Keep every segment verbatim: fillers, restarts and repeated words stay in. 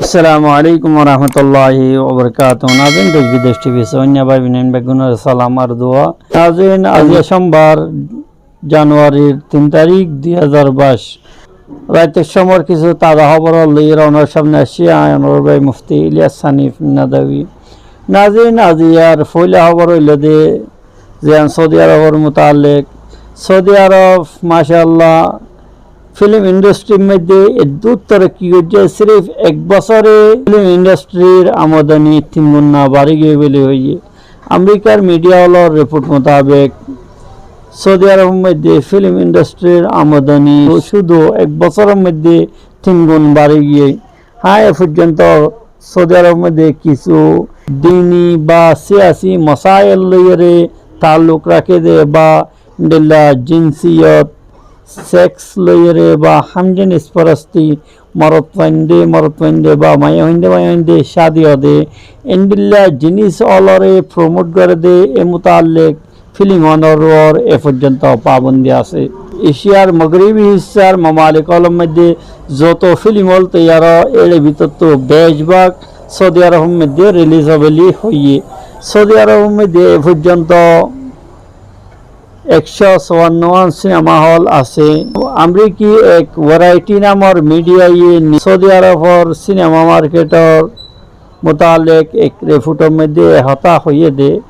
Assalamu alaikum warahmatulláhi wabarakátuhu. Nazirin, Dec Bidec T V sóinna bái boin beggúnore salam ar dua. Nazirin, aijja cómbar, januarir tin tarík, dui házar baic. Raitor cómbar kissú taza hóbor loi onórar sámne aiccí, añí onórar bái Mufti Ilyas Hanif Nadwi. Nazirin, aijjar foila hóbor óilde, ziyán Saudi Arobor mutallek. Saudi Arob, macállah, film industrir moidde eddúr torókki goijjé, sirif ek bosóre film industrir amodani tin guna bari giyói buli hoiyé. Amerikar midiya ólor report mutabek, Saudi Arobor moidde film industrir amodani cúdu ek bosóror moidde tin gun bari giyói. Há, e foijjonto Saudi Arobor moidde kissú dini ba siyasi masail loiyóre taalluk raké de ba endilla jinsiyot, seks loiyóre ba hamjinis forosti, morotfuain de morotfuain de ba maiyafuain de maiyafuain de cádi ó de, endilla jinis ólore promot goré de, e mutallek film ólor uore e foijjonto pabondi asé. Eciyar mogoribi hissar mamalik ólor moidde zoto film ól toiyar ó, ér bútottu beci bák Saudi Arobor moidde rilis ó buli hoiyé. Saudi Arobor moidde e foijjonto ekcó suwanno wán sinema hol asé. Ameriki ek Variety namor midiyaye ni-, Saudi Arobor sinema marketor mutallek ek reportor moidde e hotá hoiyé de,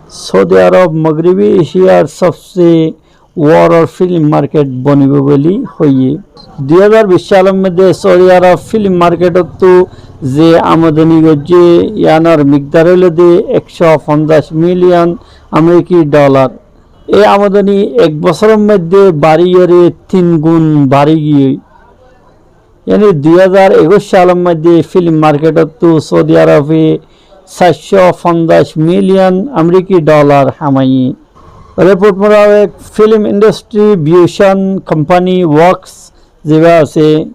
Saudi Arob mogoribi Eciyar sobse boro film market bonibo buli hoiyé. Dui házar bic salor moidde Saudi Arob film marketottu ze amodani goijjé, yíanor mikdar óilde ekcó fonzaic miliyon Ameriki dolar. E amodani ek bosóror moidde bariyóre tin gun bari giyói. Yáni dui házar ekuic salor moidde film marketottu Saudi Arobe saircó fonzaic miliyon Ameriki dolar hamaiyé. Report mutabek, film distribution company Fox zibá asé,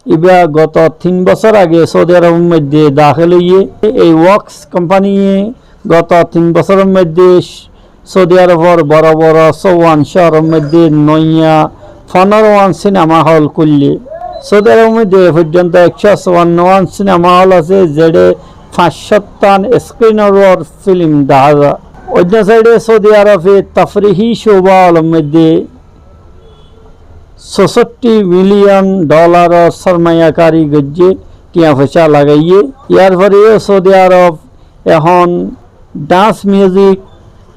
ibá goto tin bosór age Saudi Arobor moidde dahél óiye. Ei Fox kompaniye goto tin bosóror moidde Saudi Arobor boro boro sóuwan cóoror moidde noiya fonóro wán sinema hol kúille. Saudi Arobor moidde e foijjonto ekcó suwanno wán sinema hol asé, zeçé fañs cót tán eskrinor uore film dahá za. Oinno saide Saudi Arobe tafrihi cuba ólor moidde sósotti miliyon dolaror sormayakari goijjé, tiañ foicá lagaiyé. Yar fore yó Saudi Arob ehón dance music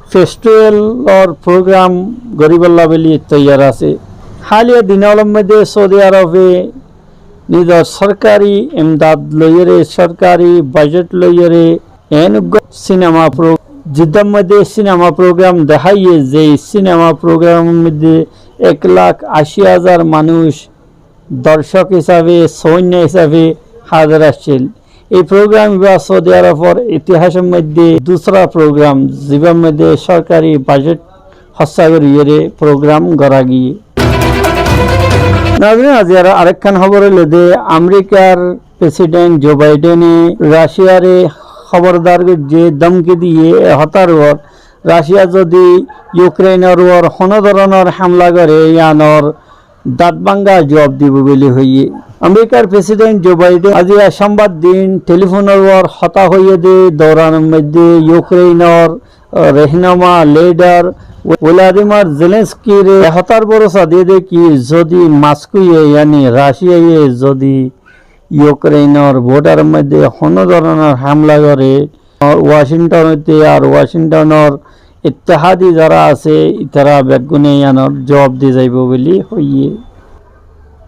festivalor program goríbolla buli toiyar asé. Háliya din ólor moidde Saudi Arobe nizor sorkari emdad loiyóre, sorkari bajet loiyóre, en uggwá sinema pro-, zidar moidde sinema program daháiye, ze sinema programor moidde ek lak aci házar manúic dorcok hísabe, sóinna hísabe házer accíl. Ei program ibá Saudi Arobor itihasor moidde dusra program, zibár moidde sorkari bajet hóssa goríyore program gorá giyé. Nazirin, aijjar arekkán hóbor óilde, Amerikar president Joe Bidene Raciyare hóbordar goijjé, dómki diyé, e hotár uore, Raciya zodi Yukreinor uore honó doronor hámla goré, yíanor dañt báñga zuab dibo buli hoiyé. Amerikar president Joe Biden aijja cómbar din telefonor uore hotá hoiyé de douranor moidde Yukreinor rehnuma lidar Volodymyr Zelenskire e hotár borosa diyé de ki, zodi Moskóye, yáni Raciyaye zodi Yukreinor bordaror moidde honó doronor hámla goré, Washington óite ar Washingtonor ittihadi zara asé, itará beggúne yíanor zuab di zaibo buli hoiyé.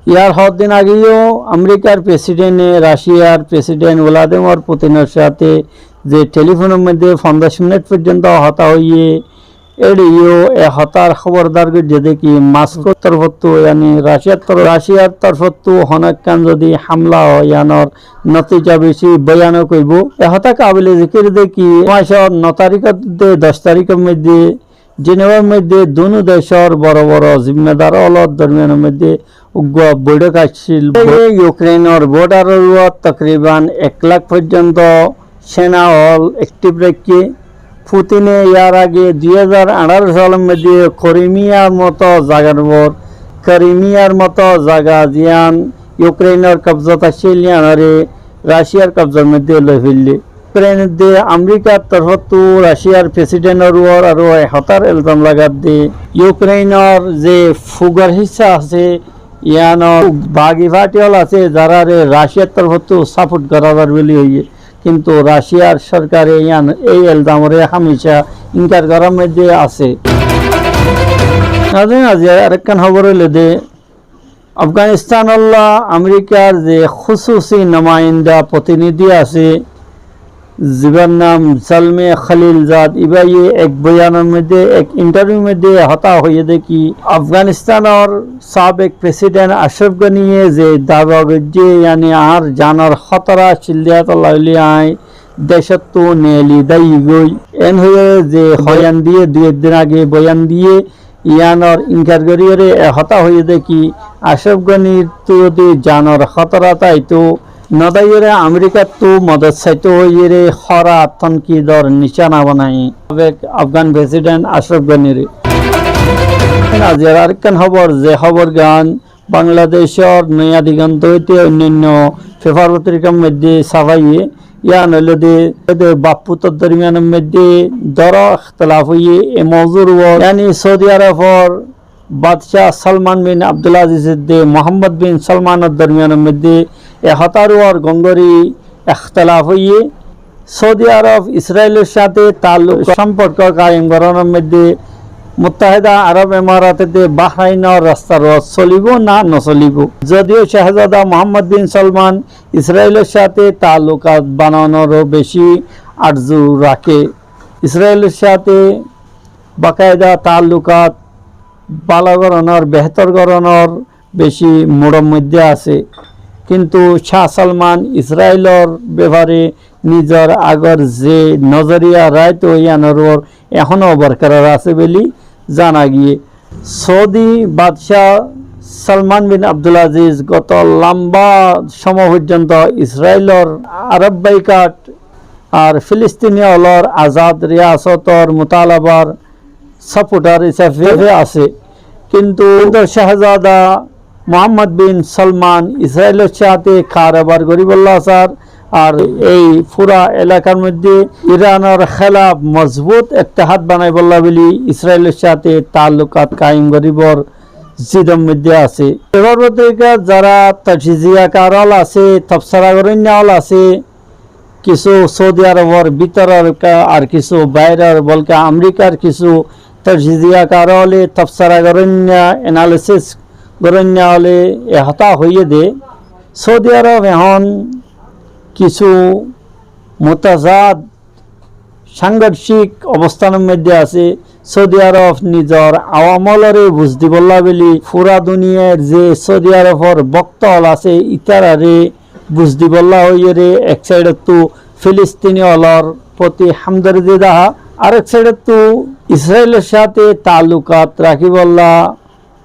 Yar hoddin age yó Amerikar presidente Raciyar president Volodymyr Putinor sáte ze telefonor moidde fonzaic minit foijjonto hotá hoiyé, éçe yó e hotár hóbordar goijjé de ki, Moskór torfóttu, yáni Raciyar tor-, Raciyar torfóttu honó ekkán zodi hámla ó, yíanor notija beci boyanok óibo. E hotá kabile zikir de ki, e macor no tarikót de doc tarikór moidde Jenevar moidde dunu decor boro boro zimmadar ólor dormiyanor moidde uggwá boiçók accíl. Yukreinor bordaror uore tokriban ek lak foijjonto sena ól ektif raikké. Putine yar age dui házar añçáro salor moidde Krimiyar moto zagar uore, Krimiyar moto zaga ziyán Yukreinor kobzat accíl yíanoré Raciyar kobzar moiddé loi félaiye. Yukreinor de Amerikar torfóttu Raciyar presidentor uore aró e hotar elzam lagadde, Yukreinor ze fugor hissá asé, yíanor bagi parti ól asé, zarare Raciyar torfóttu saport gora zar buli hoiye. Kintu Raciyar sorkare yían ei elzamoré hámica inkar gorar moiddé asé. Nazirin, aijja arekkán hóbor óilde, Afganistanolla Amerikar ze kúsusi numayinda protinidhi asé, zibar nam Zalmay Khalilzad, íbaye ek boyanor moiddé, ek interviewr moiddé e hotá hoiyé de ki, Afganistanor sabek president Ashraf Ghaniye ze dabi goijjé, yáni añár janor hótora accíl de, yíatolla buli añí decóttu neeli daiyí goi. En hoiyóre ze boyan diyé, dui ek din age boyan diyé, yíanor inkar goríyoré e hotá hoiyé de ki, Ashraf Ghanir tu zodi janor hótora táito, no daiyóre Amerikattu modot saito hoiyóre hóra tonkidor nicána banaiye sabek Afgan president Ashraf Ghanire. Aijjar arekkán hóbor, ze hóborgán Bangladecor Noya Digonto óite oinnainno pepar potrikar moiddé sáfaiye, yían óilde, de baf futor dormiyanor moiddé dóro ektelaf óiye e mouzur uore, yáni Saudi Arobor Badcá Salman bin Abdul Azizor de Muhammad bin Salmanor dormiyanor moiddé e hotar uore gom gorí ektelaf óiye. Saudi Arob Israilor sáte taalluk, somporko kayem gorónor moiddé Muttaheda Arob Emarat de Bahrainor rastar uore solibo na no solibo. Zodio Cahzada Muhammad bin Salman Israilor sáte taallukat bananor beci arzu raké, Israilor sáte bakaida taallukat bála gorónor, behétor gorónor beci mudor moiddé asé, kintu Cáh Salman Israilor befare nizor agor ze nozoriya raikto, yíanor uore ehóno borkorar asé buli zana giyé. Saudi Badcá Salman bin Abdul Aziz goto lamba cómot foijjonto Israilor Arob Baikot ar Filistini ólor azad riyasotor mutalabar saportar hísafe asé. Kintu, kintu Cahzada Muhammad bin Salman Israilor sáte karobar goríbolla sar, ar ei fura elakar moiddé Iranor hélaf mozbut ettehad banaibólla buli Israilor sáte taallukat kayem goríbar zidor moiddé asé. Pepar potrikar zara tajziyakar ól asé, tobsora gorónna ól asé, kissú Saudi Arobor bútoror ka-, ar kissú bairor, bolke Amerikar kissú tajziyakar óle, tobsora gorónna, analysis gorónna óle e hotá hoiyé de, Saudi Arob ehón kissú mutazad sangorcik obostanor moiddé asé. Saudi Arob nizor awam ólore buz dibolla buli fura duniyar ze Saudi Arobor bokto ól asé, ítarare buz dibolla hoiyóre ek saidottú Filistini ólor foti hamdordi dahá, arek saidottú Israilor sáte taallukat rakíbolla,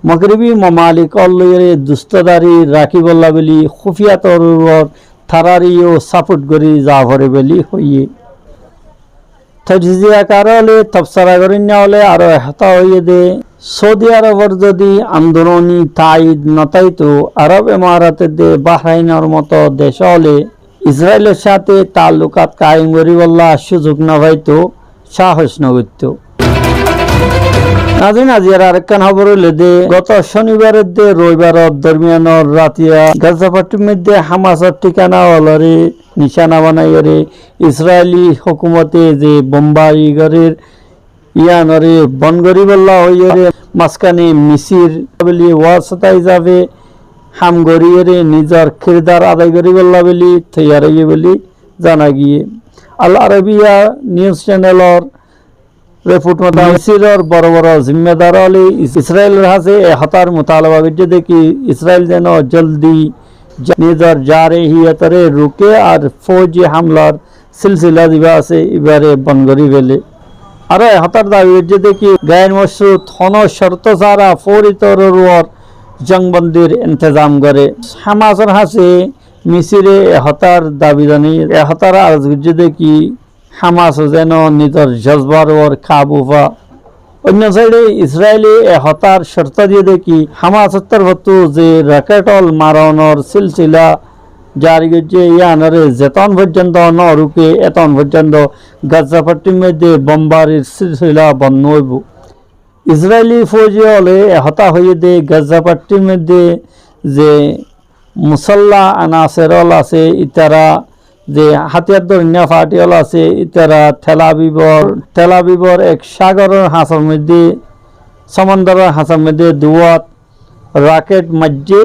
mogribi momalik ól loiyóre dustodari rakíbolla buli kúfiyator uore tarare yó saport gorí za foré buli hoiyé. Tajziyakar óle, tobsora gorónna óle aró e hotá hoiyé de, Saudi Arobor zodi andoroni taid no táito, Arob Emarat de Bahrainor moto dec óle Israilor sáte taallukat kayem goríbolla suzuk no faito, sáhos no goitto. Nazirin, aijjar arekkán hóbor óilde, goto cónibar de roibar dormiyanor ratiya Gaza pattir moiddé Hamasor thikana ólore nicána banaiyóre Israili hókumote ze bombai gorér, yíanore bon goríbolla hoiyóre mazkane Misir buli wasita hísafe ham goríyóre nizor kirdar adai goríbolla buli toiyar óiye buli zana giyé. Al Arabiya News Channelor report motabek, Misiror boro boro zimmadar óle Is-, Israilor hañsé e hotar mutalaba goijjé de ki, Israil zeno joldi ja-, nizor jarihiyotore ruke ar fouji hamlar silsila ziba asé, ibare bon gorí fele. Aró e hotar dabi goijjé de ki, gair mosrut hono corto sára fouri toror uore jongbandir intezam gore. Hamasor hañsé Misire e hotar dabi zani, e hotar arz goijjé de ki, Hamas zeno nizor jozbar uore kabu fa, Oinno saide Israile e hotár corto diyé de ki, Hamasor torfóttu ze rocket ól maronor silsila jari goijjé, yíanore zeton foijjonto no ruke, eton foijjonto Gaza fattír moidde bombarir silsila bon no óibo. Israili fouji óle e hotá hoiyé de Gaza fattír moidde ze musolla anaser ól asé, ítara ze hátiyar dórinna farti ól asé, ítara Tel Avivor, Tel Avivor ek sagoror hañsor moidde, somondoror hañsor moidde duwat rocket maijjé,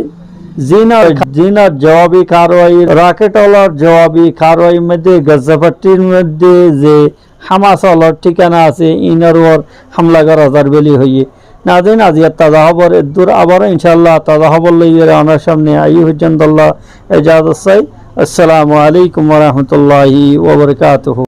zínor, zínor jowabi karwai, rocket ólor jowabi karwai moidde Gaza fattír moidde ze Hamas ólor thíkana asé, inor uore hamla gora zar buli hoiyé. Nazirin, aijjar taza hóbor eddur, abar incállah taza hóbor loi ónor samne aiyí foijjonto ejazot sai. Assalamu alaikum wa rahmatullahi wa barakatuhu.